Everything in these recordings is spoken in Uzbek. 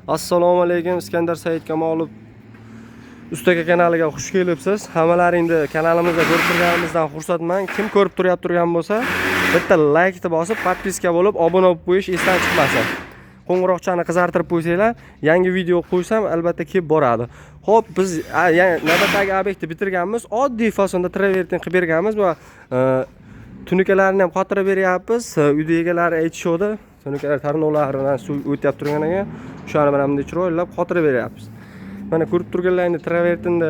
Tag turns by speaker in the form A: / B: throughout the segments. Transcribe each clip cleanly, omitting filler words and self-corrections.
A: Assalomu alaykum, Iskandar Said Kamolov Ustaka kanaliga xush kelibsiz. Hammalaringni kanalimizda ko'rib turganimizdan xursandman. Kim ko'rib turyapti turgan bo'lsa, bitta laykni bosib, podpiska bo'lib, obuna bo'lib qo'yish esdan chiqmasin. Qo'ng'iroqchani qizartirib qo'ysanglar, yangi video qo'ysam albatta kelib boradi. Xo'p, biz navbatdagi obyektni bitirganmiz. Oddiy fasonda travertin qilib berganmiz va tunukalarni ham qotirib beryapmiz. Uyda egalari aytishuvdi, tunukalar tarnovlaridan suv o'tyapti turgan ekan. O'shani mana bunday chiroylab qotirib beryapmiz. Mana ko'rib turganlaringda travertinda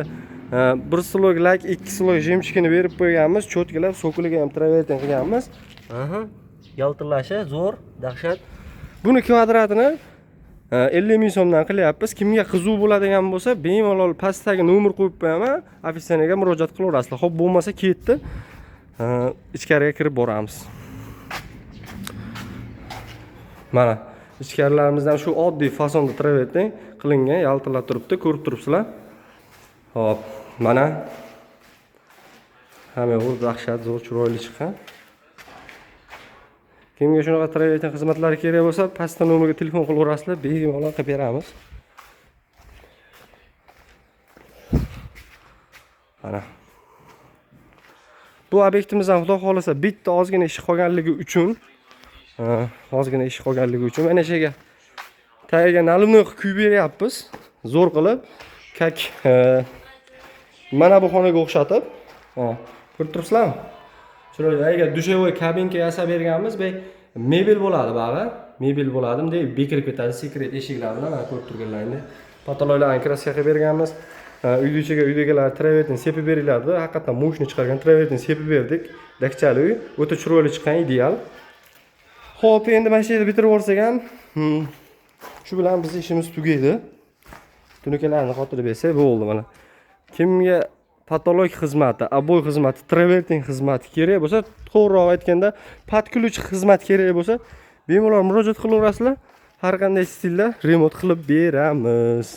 A: bir слой лак, ikki слой жемчуг ini berib qo'yganmiz. Cho'tkilab so'kiliga ham travertin qilganmiz. Aha. Yaltillashi zo'r, dahshat. Buni kvadratini 50 ming so'mdan qilyapmiz. Kimga qiziq bo'ladigan bo'lsa, bemalol pastdagi nomer qo'yib qo'yaman, описание ga murojaat qilaverasizlar. Xo'p, bo'lmasa ketdi. Ichkariga kirib boramiz. Mana ichkarilarimizdan shu oddiy fasonda travertin qilingan, yaltillab turibdi, ko'rib turibsizlar. Xo'p, mana hamma yo'q dahshat zo'r chiroyli chiqqan. Kimga shunaqa travertin xizmatlari kerak bo'lsa, pastda nomerga telefon qilaverasizlar, bemalol qilib beramiz. Mana bu obyektimizdan xudo xohlasa bitta ozgina ish qolganligi uchun, ozgina ish qolganligi uchun mana shu yerga tagiga nalimni qilib quyib beryapmiz. Zo'r qilib, kak mana bu xonaga o'xshatib, ko'rib turibsizlarmi? Chiroyli agar dushevoy kabinka yasab berganmiz, bu mebel bo'ladi, bag'i. Mebel bo'ladi, bunday bekilib ketadi, sekret eshiklar bilan mana ko'rib turganlaringdek. Patoloylarni kraska qilib berganmiz. Uyni ichiga uydagilar travertin sepib beriladi. Haqiqatan мощный chiqargan travertin sepib berdik. Dakchali uy, o'ta chiroyli chiqqan, ideal. Xo'p, endi mana shu yerda bitirib olsak ham, shu bilan bizning ishimiz tugaydi. Tunukalarni qotirib bersak bo'ldi mana. Kimga patolog xizmati, oboy xizmati, travertin xizmati kerak bo'lsa, to'g'riroq aytganda, под ключ xizmat kerak bo'lsa, bemalol murojaat qilaverasizlar. Har qanday stilda remont qilib beramiz.